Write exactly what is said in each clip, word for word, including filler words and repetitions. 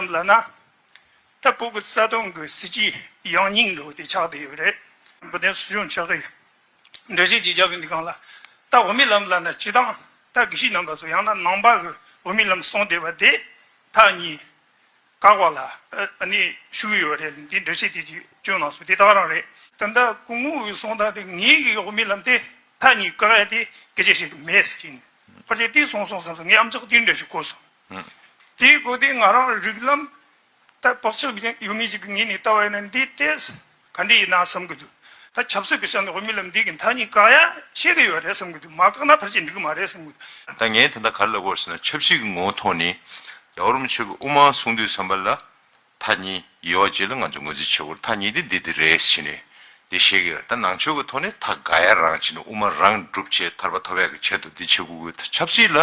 ལབ་ན། ད་བོད་ཀྱི་རྩ་དོན་གྱི་སྲིད་ཇུས་ཡང་སྙིང་འདྲ་བོ་དེ་ཆགས་བསྡད་ཡོད་རེད། འབུ་སྡེ་སྲིད་སྐྱོང་མཆོག་གིས་འགྲེལ་བཤད་ཅིག་བརྒྱབ་པའི་འདི་སྒང་ལ། ད་བོད་མི་ལམ་ལབ་ན་སྤྱི་བཏང་ད་དགེ་བཤེས་རྣམ་པ་ཚོ་ཡང་ན་ནང་པ་གི་བོད་མི་ལམ་གསུངས་བསྡད་པ་དེ་མཐའ་གཉིས་བཀག་པ་ལ་ཨ་ནི་ཞུགས་ཡོད་རེད། འདི་འགྲེལ་བཤད་དེ་ཅིག་བསྐྱོན་གནང་སོང་། དེ་ད་ག་རང་རེད། ད་ལྟ་སྐུ་ངོ་བོས་གསུངས་སྟངས་དེ་ངེད་ཀྱི་བོད་མི་ལམ་དེ་མཐའ་གཉིས་བཀག་ཡ་དེ་སྐད་ཆ་བཤད་གི་མེད་ཟེར་གྱིན། ཕལ་ཆེར་དེ་གསུངས་སོང་བསམ་སོང་། ངས་ཨམ་ཅོག་དེ་འདྲ་ཞིག་གོ་སོང་། དེའི་སྒོ་དེ་ང་རང་རིགས་ལམ་ད་བག་ཆགས་ཡོད་མཁན་ཞིག་གི་ངོས་ནས་ལྟ་བ་ཡིན་ན་འདི་ཏོག་ཙམ་ག་འདྲ་ཡིན་ན་བསམ་གི་འདུག་ད་ཆབ་སྲིད་ཀྱི་ཆ་ནས་བོད་མི་ལ་འདི་གི་མཐའ་གཉིས་བཀག་ཡ་བཤད་གི་ཡོད་རེད་བསམ་གི་འདུག་མ་བཀག་ན་ཕལ་ཆེར་འགྲིག་གི་མ་རེད་བསམ་གི་འདུག་ད་ངས་ད་ལྟ་ག་རེ་ལབ་དགོས་ཟེར་ན། ཆབ་སྲིད་ཀྱི་ངོ་བོ་ཐོག་ནས་རྒྱལ་བ་རིན་པོ་ཆེ་གི་དབུ་མ་གསུང་དུས་ཙམ་པ་ལ། མཐའ་གཉིས་ཡོད་པ་ཅིག་ལ་ང་ཚོ་ངོས་འཛིན་བྱེད་དགོས། མཐའ་གཉིས་དེ་འདི་འདི་རེད་ཟེར་ནས་འདི་བཤད་ཀྱི་ཡོད། ད་ནང་ཆོས་ཀྱི་ཐོག་ནས་ཐག་འགག་ཡ་རང་བྱས་ནས་དབུ་མ་རང་སྒྲུབ་བྱེད་ཐར་པ་ཐོབ་ཡ་གི་ཆེད་དུ་འདི་བྱེད་དགོས་ཀྱི་ཡོད། ད་ཆབ་སྲིད་ལ་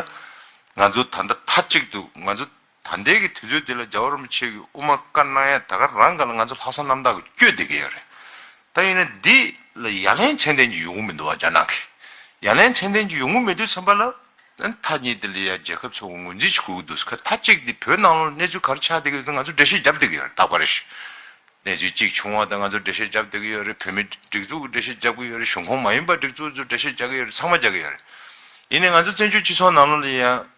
ང་ཚོ་ད་ལྟ་མཐའ་གཅིག་ཏུ་ང་ཚོ་ད་ལྟའི་གི་དུས་ཚོད་འདི་ལ་རྒྱལ་བ་རིན་པོ་ཆེ་གི་དབུ་མ་བཀའ་གནང་ཡ་ད་ག་རང་ག་ལ་ང་ཚོ་ལྷག་བསམ་རྣམ་དག་གིས་བསྐྱོད་བསྡད་ཀྱི་ཡོད་རེད། ད་ཡིན་ན་འདི་ལ་ཡ་ལན་ཚད་ལྡན་ཅིག་ཡོང་གི་མི་འདུག་བ། རྒྱ་ནག་གིས་ཡ་ལན་ཚད་ལྡན་ཅིག་ཡོང་གི་མེད་དུས་ཙམ་པ་ལ། ཨ་ནི་མཐའ་གཉིས་དེ་ལ་ཡ་རྒྱལ་ཁབ་ཚོ་གིས་ངོས་འཛིན་བྱེད་དགོས་ཀྱི་འདུག་ཟེར། ཁ་མཐའ་གཅིག་དེ་བོད་ནང་ལོགས་གནས་ཚུལ་ག་རེ་ཆགས་བསྡད་ཀྱི་ཡོད་དེ་ང་ཚོ་འགྲེལ་བཤད་བརྒྱབ་བསྡད་ཀྱི་ཡོད་རེད། རྟག་པར་རེད། གནས་ཚུལ་གཅིག་བྱུང་བ་དང་ང་ཚོ་འགྲེལ་བཤད་བརྒྱབ་བསྡད་ཀྱི་ཡོད་རེད། བོད་མིའི་སྒྲིག་འཛུགས་ཀྱིས་འགྲེལ་བཤད་བརྒྱབ་ཀྱི་ཡོད་རེད། གཞུང་ཁོངས་མ་ཡིན་པ་སྒྲིག་འཛུགས་ཚོས་འགྲེལ་བཤད་བརྒྱབ་ཀྱི་ཡོད་རེད། ཚང་མ་བརྒྱབ་ཀྱི་ཡོད་རེད། ཡིན་ནའི་ང་ཚོ་བཙན་བྱོལ་སྤྱི་ཚོགས་ནང་ལོགས་ལ་ཡ།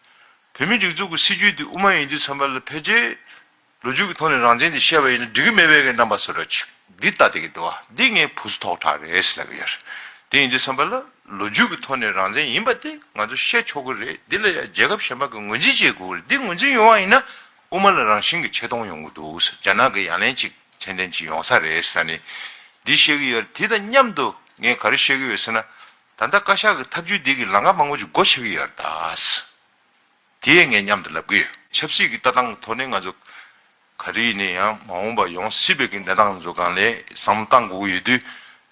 བོད་མིའི་སྒྲིག་འཛུགས་ཀྱི་སྲིད་བྱུས་དེ་དབུ་མ་ཡིན་དུས་ཙམ་པ་ལ་ཕལ་ཆེར་ལོ་རྒྱུས་ཀྱི་ཐོག་ནས་རང་བཙན་དེ་བཤད་པ་ཡིན་ན་འགྲིག་གི་མེད་པའི་གི་རྣམ་པ་བཟོ་འདྲ་ཅིག་འདི་ལྟ་བསྡད་ཀྱི་འདུག་བ། འདི་ངས་ཕུགས་སུ་ཐོགས་དྲགས་རེད་ཟེར་ལབ་ཀྱི་ཡོད་རེད། དེ་ཡིན་དུས་ཙམ་པ་ལ་ལོ་རྒྱུས་ཀྱི་ཐོག་ནས་རང་བཙན་ཡིན་པ་དེ་ང་ཚོ་བཤད་ཆོག་གི་རེད། འདི་ལ་ཡ་རྒྱལ་ཁབ་གཞན་པ་གིས་ངོས་འཛིན་བྱེད་དགོས་ཀྱི་རེད། འདི་ངོས་འཛིན་ཡོང་བ་ཡིན་ན་དབུ་མ་ལ་རང་བཞིན་གྱིས་ཆེ་མཐོང་ཡོང་གི་འདུག་ཟེར། རྒྱ་ནག་གིས་ཡ་ལན་ཅིག་ཚད་ལྡན་ཅིག་ཡོང་ས་རེད་ཟེར་ནས་འདི་བཤད་ཀྱི་ཡོད་རེད། དེ་དང་མཉམ་དུ་ངས་ག་རེ་བཤད་ཀྱི་ཡོད་ཟེར་ན། ད་ལྟ་བཀའ་ཤག་གི་ཐབས་ཇུས་འདི་གིས་ལམ་ཁ་མང་པོ་ཅིག་སྒོ་ཕྱེ་གི་ཡོད་རེད་ད། དེ་ངས་མཉམ་དུ་ལབ་གི་ཡོད། ཆབ་སྲིད་ཀྱི་ལྟ་སྟངས་ཐོག་ནས་ང་ཚོ་ག་རེ་ཡིན་ནའི་ཡང་མ་འོངས་པ་ཡོང་སྲིད་པའི་གི་གནས་སྟངས་ཚོ་སྒང་ལ་བསམ་བློ་བཏང་དགོས་ཀྱི་ཡོད་དུས།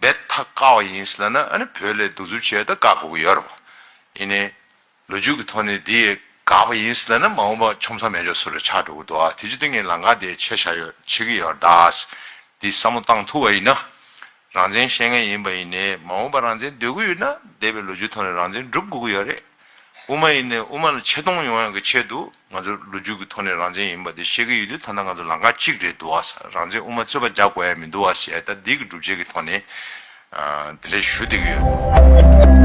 རྦད་ཐག་བཀག་པ་ཡིན་ཟེར་ལབ་ན་ཨ་ནི་བོད་ལ་གདུག་རྩུབ་ཆེ་ད་བཀག་དགོས་ཀྱི་ཡོད་རེད་པ། ཡིན་ནའི་ལོ་རྒྱུས་ཀྱི་ཐོག་ནས་འདི་བཀག་པ་ཡིན་ཟེར་ལབ་ན་མ་འོངས་པ་ཆོམ་ས་མེད་ཆོག་བཟོ་འདྲ་ཆགས་འགྲོ་གི་འདུག་ཨ། དེ་བྱེད་དུས་ངས་ལམ་ཁ་དེ་ཕྱེ་བཞག་ཡོད། ཕྱེ་གི་ཡོད་རེད་ད། འདི་བསམ་བློ་བཏང་ཐུབ་པ་ཡིན་ན། རང་བཙན་བཤད་མཁན་ཡིན་པ་ཡིན་ནའི་མ་འོངས་པ་རང་བཙན་འདོད་ཀྱི་ཡོད་ན་འདས་པའི་ལོ་རྒྱུས་ཐོག་ནས་རང་བཙན་སྒྲུབ་དགོས་ཀྱི་ཡོད་རེད། དབུ་མ་ཡིན་ནའི་དབུ་མ་ལ་ཆེ་མཐོང་ཡོང་ཡག་གི་ཆེད་དུ་ང་ཚོ་ལོ་རྒྱུས་ཀྱི་ཐོག་ནས་རང་བཙན་ཡིན་པ་དེ་བཤད་ཀྱི་ཡོད་དུས་ད་ལྟ་ང་ཚོ་ལམ་ཁ་གཅིག་རེད་འདུག་བ། རང་བཙན་དབུ་མ་རྩོད་པ་རྒྱག་དགོས་ཡ་མི་འདུག་བ་ཞེས་ད་འདི་གི་སྒྲུབ་བྱེད་ཀྱི་ཐོག་ནས་ཨ་དེ་འདྲ་ཞུ་བསྡད་ཀྱི་ཡོད།